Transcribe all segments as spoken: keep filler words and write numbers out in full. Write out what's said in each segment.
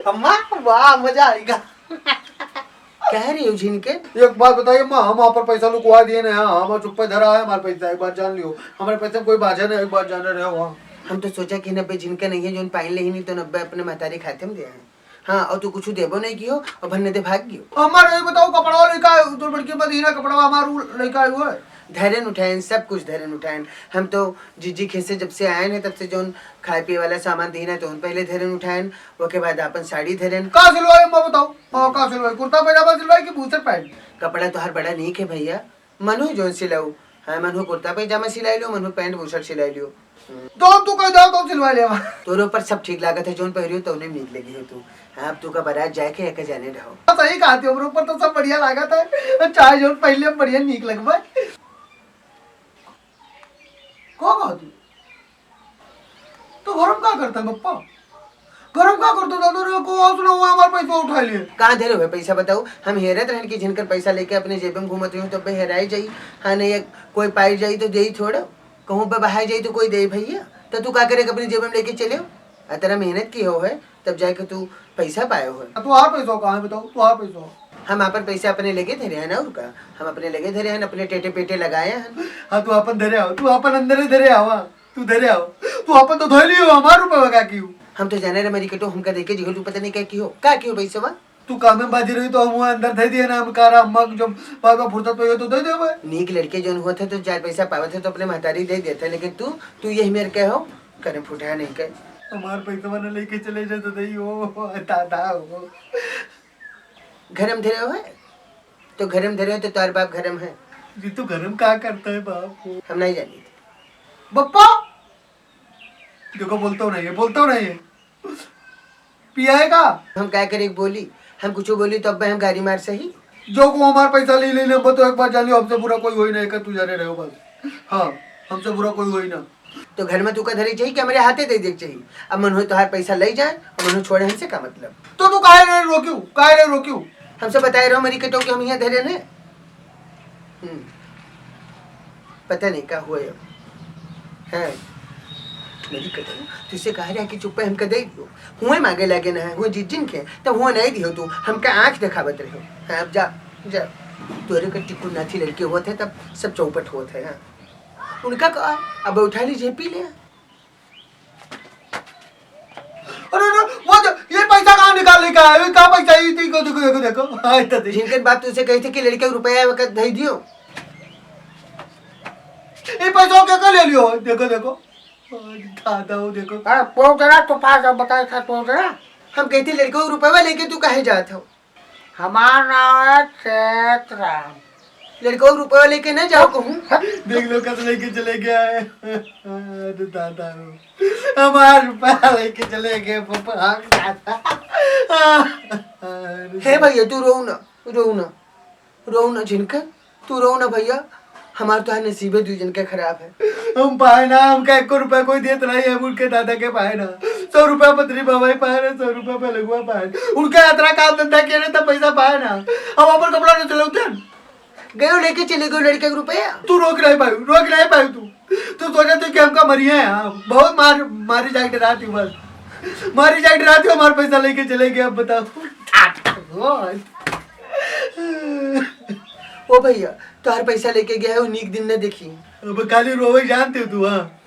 अम्मा, वाह, मजा आएगा। कह रही हो झिनके? एक बात बताइए अम्मा, हम आप पर पैसा लुकवा दिए ना, हाँ, हमार चुप्पे धरा है हमार पैसा, एक बात जान लियो, हमारे पैसे में कोई बाझा नहीं, एक बात जाने रहे हो, हाँ। हम तो सोचा कि नब्बे झिनके नहीं है, जोन पाइन लेही नहीं तो नब्बे अपने महतारी खाते में दे हैं। हाँ, और तू कुछ देबो नहीं कियो और भन्ने दे भाग गयो। अम्मा, ये बताओ, कपड़ा लेके आयो, तो बड़की मदीना कपड़ा हमार उ लेके आयो है। धरन उठाएन, सब कुछ धरन उठाएन। हम तो जीजी खेत से जब से आएन है, तब से जोन खाए पिए वाला सामान दीन है, तो उन पहले धरन उठाएन, ओके बाद आपन साड़ी धरन। का सिलवाई अम्मा बताओ? हाँ, का सिलवाई? कुर्ता पैजामा सिलवाई कि बूसर पैंट? कपड़ा तोहार बड़ा नीक है भैया, मनहु जोन सिलाऊ। हाँ, मनहु कुर्ता पैजामा सिलाई लियो, मनहु पैंट बूसर सिलाई लियो। तो तू कह दो, तो सिलवा लेवा। तोरे ऊपर सब ठीक लागत है, जोन पहिरियो तौने नीक लगी हो तू। हाँ, अब तू का बारात जाए के एक जाने रहो। सही कहती हो, ऊपर तो सब बढ़िया लागत है, चाहे जोन पहले बढ़िया नीक लगबे। का कहती? तो घर में का करता है बप्पा? घर में का करता दादा रे? को और सुना हुआ हमारा पैसा उठा लिए। कहाँ धरे हुए पैसा बताओ? हम हेरत रहन कि झिनकर पैसा लेके अपने जेब में घूमत रही हो, तब हेराई जाई। हाँ, नहीं, एक कोई पाई जाई तो देई थोड़ा, कहूँ पे बहाई जाई तो कोई देई भैया। तो तू का करे अपने जेब में लेके चले हो? अतरा मेहनत की हो है, तब जाके तू पैसा पाए हो। अब तू आप पैसा कहाँ है बताओ? तू आप पैसा। हम आपन पैसा अपने लेके धरे हैं ना, और का? हम अपने लेके धरे हैं, अपने टेटे पेटे लगाए हैं। हाँ, तू अपन धरे आओ, तू अपन अंदर ही धरे आओ, हाँ, तू धरे आओ। तू अपन तो धोई लियो, हमार रुपये का क्यों? हम तो जाने रे मरी कटो, हमका देखे जिहो तू पता नहीं क्या की हो, का की हो पैसा बा? तू काम में बाजी रही तो हम वहाँ अंदर दे दिए ना, हम कह रहा अम्मा को जब बार बार फुर्सत पे हो तो दे दे भाई। नीक लड़के जोन हुआ था तो चार पैसा पावत है तो अपने महतारी दे देते, लेकिन तू, तू यही मेरे कहो, करे फुटा नहीं कहे। हमार पैसा ना लेके चले जाए तो दही हो, दादा हो। घर में धरे हो है? तो घर में धरे हो तो तार बाप घर में है। ये तो घर में का करता है बाप? हम नहीं जानी। बप्पा! देखो, बोलता हूँ नहीं है, बोलता हूँ नहीं है। पियाएगा? हम क्या करे बोली? हम कुछ बोली तो अब हम गारी मार सही। जो को हमार पैसा ले ले, ले, तो एक बार जान लियो, हमसे बुरा कोई होई ना, एक तू जाने रहो बस। हाँ, हमसे बुरा कोई होई ना। तो घर में तू का धरे चाहिए कि हमारे हाथे दे दे चाहिए? अब मन हो तोहार पैसा ले जाए, अब मन हो छोड़े, हमसे का मतलब? तो तू काहे रे रोक्यू? काहे रे रोक्यू? हमसे बताए रहो मरी के तो कि हम यहाँ धरे ने। हम्म। पता नहीं का हुआ अब। हाँ। मरी के तो तुझसे कहा रहा कि चुप्पे हमका दे दियो। हुए मांगे लागे ना है, हुए जिज्जिन के, तब हुए नहीं दियो तू, हमका आँख दिखावत रहो। हाँ, अब जा, जा। तोरे के टिकुन नाथी लड़के होत है, तब सब चौपट होत है, हाँ। उनका कहा, अब उठा लीजिए, पी ले। अरे, अरे, वो जो, ये पैसा कहाँ निकाल लेके आए? ये क्या पैसा? ये देखो, देखो, देखो, देखो। हाँ, इतना देखो। जिनके बाप तुझसे कही थी कि लड़के को रुपया वक्त दे दियो। ये पैसा क्या कर ले लियो? देखो, देखो। अरे, दादा, वो देखो। हाँ, पहुँच रहा, तो पास अब बताए था, पहुँच रहा। हम कहते लड़के को रुपया लेके तू कहे जात हो? हमार नाम है चैतराम। लड़को रुपया लेके ना जाओ कहूँ। देख लो, कस लेके चले गया है। अरे दादा हो, हमार रुपया लेके चले गए पापा, हम दादा। अरे हे भैया, तू रो ना, रो ना, रो ना झिनकर, तू रो ना भैया। हमार तो है नसीबे दुई जन के खराब है। हम पाए ना, हमका एको रुपया कोई देत नहीं है, उनके दादा के पाए ना। सौ रुपया पतरी बाबा ही पाए ना, सौ रुपया पे लगुआ पाए। उनके यात्रा काम धंधा किए ना, तब पैसा पाए ना। हम अपन कपड़ा न सिलौते हैं। गयो लेके चले गयो लड़के के रुपया। तू रोक नहीं पायू, रोक नहीं पायू तू। तू सोचे थे कि हमका मरिए हैं, हाँ। बहुत मार, मारी जाके डराती हूँ बस। मारी जाके डराती हूँ, हमारा पैसा लेके चले गए, अब बताओ। ओ भैया, तोहर पैसा लेके गया है, वो नीक दिन न देखी। अब खाली रोवे जानती हूँ तू, हाँ।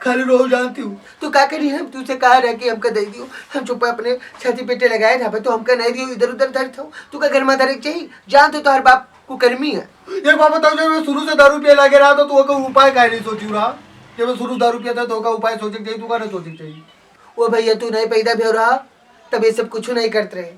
खाली रोवे जानती हूँ। तू का करी, हम तुझसे कहा रहा कि हमका दे दियो, हम चुप्पा अपने छाती पेटे लगाए रहा, तो हमका नहीं दियो, इधर उधर धर था। तू का घर में धरे के चाहिए? जान तो तोहर बाप कुकर्मी है। एक बात बताओ, जब मैं शुरू से दारू पिए लागे रहा तो तू ओकर उपाय काहे नहीं सोची रहा? जब मैं शुरू दारू पिया था तो ओकर उपाय सोचे के चाहिए, तू का नहीं सोचे के चाहिए? ओ भैया, तू नहीं पैदा भी हो रहा, तब ये सब कुछ नहीं करते रहे।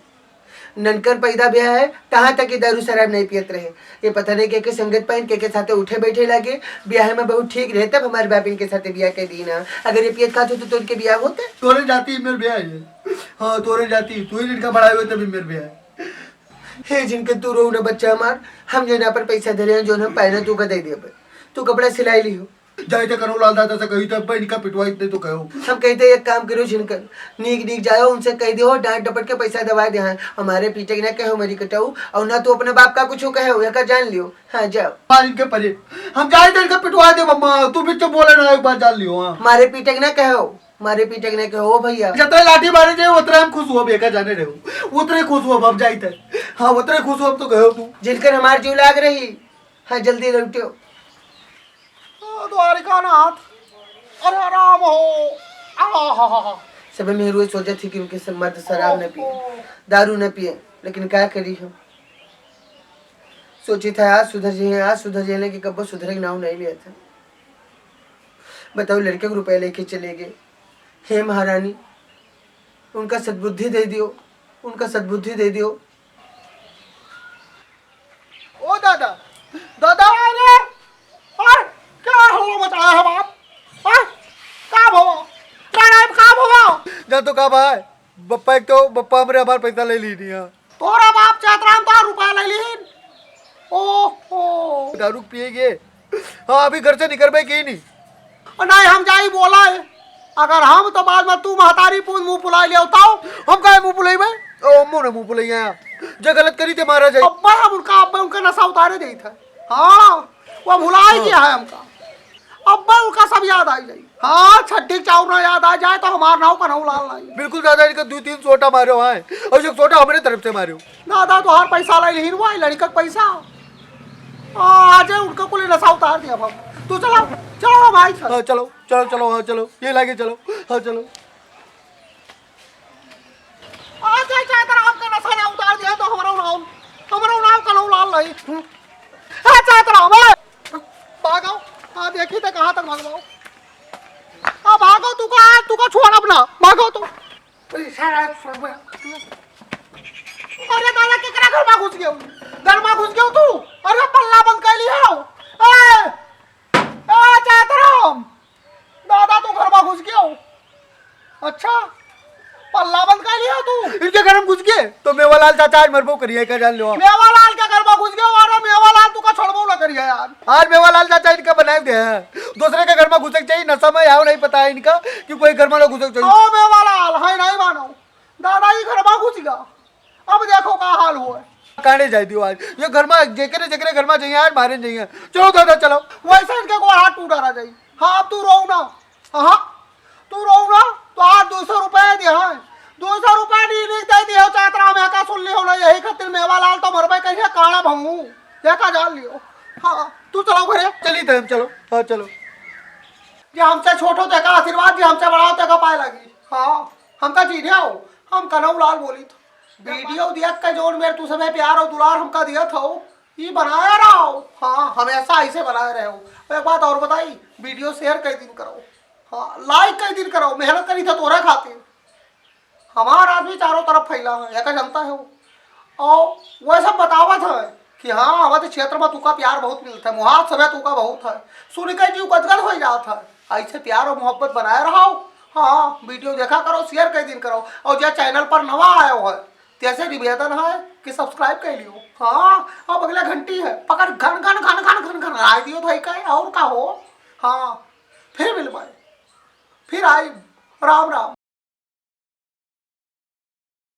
ननकन पैदा भया है, तहाँ तक ये दारू शराब नहीं पियत रहे। ये पता नहीं के, के संगत पाइन, के, के साथे उठे बैठे लागे। ब्याह में बहुत ठीक रहे, तब हमारे बाप इनके साथे ब्याह के दीना। अगर ये पियत खात हो तो, तो इनके ब्याह होते? तोरे जाति मेरे ब्याह है। हाँ, तोरे जाति, तू ही इनका बढ़ाए हुए तभी मेरे ब्याह है। हे जिनके तू रो ना बच्चा हमार, हम जो ना पर पैसा धरे हैं, जो हम पहले तू का दे दिया पर। तू कपड़ा सिलाई ली हो। जाए तो करो लाल दादा से कही तो अब्बा इनका पिटवाई इतने तो कहो। हम कहते एक काम करो झिनकन, नीक नीक जाओ उनसे कह दो डांट डपट के पैसा दबा दे हैं। हमारे पीटे के ना कहो मरी कटाऊ, और ना तू अपने बाप का कुछ कहो, या का जान लियो। हाँ जाओ। हाँ, इनके परे। हम जाए तो इनका पिटवा दे मम्मा, तू भी तो बोले ना एक बार जान लियो। हाँ। हमारे पीटे के ना कहो। मारे पीटे के नहीं कहो भैया। जतरे लाठी मारे जाए, उतरे हम खुश हुआ, बेका जाने रहो। उतरे खुश हुआ, अब जाइत है। हाँ, उतरे खुश हुआ, अब तो गयो तू। जिनकर हमार जीव लाग रही, हाँ, जल्दी लौटियो। ओ, द्वारिकानाथ, अरे राम हो। आहाहाहा। सब मेहरुए सोचत ही कि उनके सब मर्द शराब न पिए, ओहो। दारू न पिए, लेकिन का करी हम? सोचित है आज सुधर जाइए, आज सुधर जाइए, लेकिन कब्बो सुधरे के नाम नहीं लिया था। बताओ, लड़के को रुपया लेके चले गए। हे महारानी, उनका सद्बुद्धि दे दियो, उनका सद्बुद्धि दे दियो। ओ दादा, दादा, अरे, अरे, क्या हल्ला मचाया है बाप? हाँ? का भवा? का नाम का भवा? जा तो का भाई, बप्पा एक तो, बप्पा हमरे हमार पैसा ले ली नहीं है। तोरा बाप चैतराम तो रुपया ले लीन। ओहो। दारू पिएगे। हाँ, अभी घर से निकल भाई की नहीं। और नहीं, हम जाई बोला है। अगर हम तो बाद में तू महतारी पूछ मुंह फुलाई ले उताओ, हम काहे मुंह फुलाई भाई? ओ, मुंह ने मुंह फुलाई है। जो गलत करी थे महाराज है। अब्बा हम उनका, अब्बा उनका नशा उतारे दे था। हाँ, वो भुलाई हाँ। गया है हमका। अब्बा उनका सब याद आ जाई। हाँ, छठी चाउर ना याद आ जाए तो हमार नाव कन्हऊ लाल नहीं। बिल्कुल दादा, इनका दो तीन सोटा मारो है, और जो सोटा हमारे तरफ से मारो। दादा, तोहार पैसा ले लिहिन, वही लड़का के पैसा। आ, आज उनका कुल नशा उतार दिया हम। तू चलो, चलो भाई, चलो। हाँ, चलो, चलो, चलो, हाँ, चलो, ये लागे, चलो, हाँ, चलो। आ, चाहे, चाहे तेरा आपका नशा ना उतार दिया तो हमारा नाम, हमारा नाम कन्हऊ लाल नहीं। आ, चाहे तेरा हमारे भागो। हाँ, देखी थे कहाँ तक भागवाओ। आ, भागो, तू का, तू का छोड़ अपना, भागो तू। अरे, सारा छोड़ बे। अरे दादा, केकरा घर में घुस गयो? घर में घुस गयो तू? अरे, पल्ला बंद कर लियो। ए, ए, चैतराम। दादा, तू घर में घुस गयो? अच्छा, पल्ला बंद कर लियो तू? इनके घर में घुस गए, तो मेवालाल चाचा आज मरबो करिए, का जान लो। मेवालाल के घर में घुस गयो, अरे मेवालाल तू का छोड़बो ना करिए यार। आज मेवालाल चाचा इनका बनाए दे हैं। दूसरे के घर में घुसे के चाहिए, नशा में आओ नहीं पता है इनका कि कोई घर में ना घुसे के चाहिए। ओ मेवालाल, है नहीं मानो। दादा, ई घर में घुस गया। अब देखो का हाल हुआ है। काने जाए दियो आज। ये घर में जेकरे, जेकरे घर में जाइए आज, मारे जाइए। चलो दादा, चलो। वैसे इनके को हाथ टूटा रह जाई। हाँ, अब तू रो ना। हाँ, तू रो ना। तो आज दो सौ रुपये दे, हाँ। दो सौ रुपये नहीं, नहीं दे दियो, चैतराम का सुन लियो ना, यही खातिर मेवालाल तो मरबे करिए, काला भंगू। देखा जान लियो। हाँ, तू चलो घरे। चली तो हम चलो। हाँ, चलो। जे हमसे छोट हो, तेका आशीर्वाद, जे हमसे बड़ा हो, तेका पाए लागी। हाँ, हमका चीन्हे हो, हम कन्हऊ लाल बोली तो। वीडियो दिया के जौन मेर तू समय प्यार और दुलार हमका दिया था, ई बनाया रहो। हाँ, हमेशा ऐसे बनाए रहो। एक बात और बताई, वीडियो share कई दिन करो। हाँ, like कई दिन करो, मेहनत करी था तोरा खातिर। हमार आदमी चारों तरफ फैला है, एका जनता है वो। और वह सब बतावत है कि हाँ, अवध क्षेत्र में तुका प्यार बहुत मिलता है, मुहात सभे तुका बहुत है। सुन के जीव गदगद हो जात है। ऐसे प्यार और मोहब्बत बनाए रहो। हाँ, वीडियो देखा करो, share कई दिन करो। और जे channel पर नवा आयो है, तेसे निवेदन है कि subscribe कर लियो। हाँ, अब अगला घंटी है, पकड़ घन घन घन घन घन घन घन आए दियो भाई का, और का हो। हाँ, फिर मिलबाए, फिर आई। राम राम।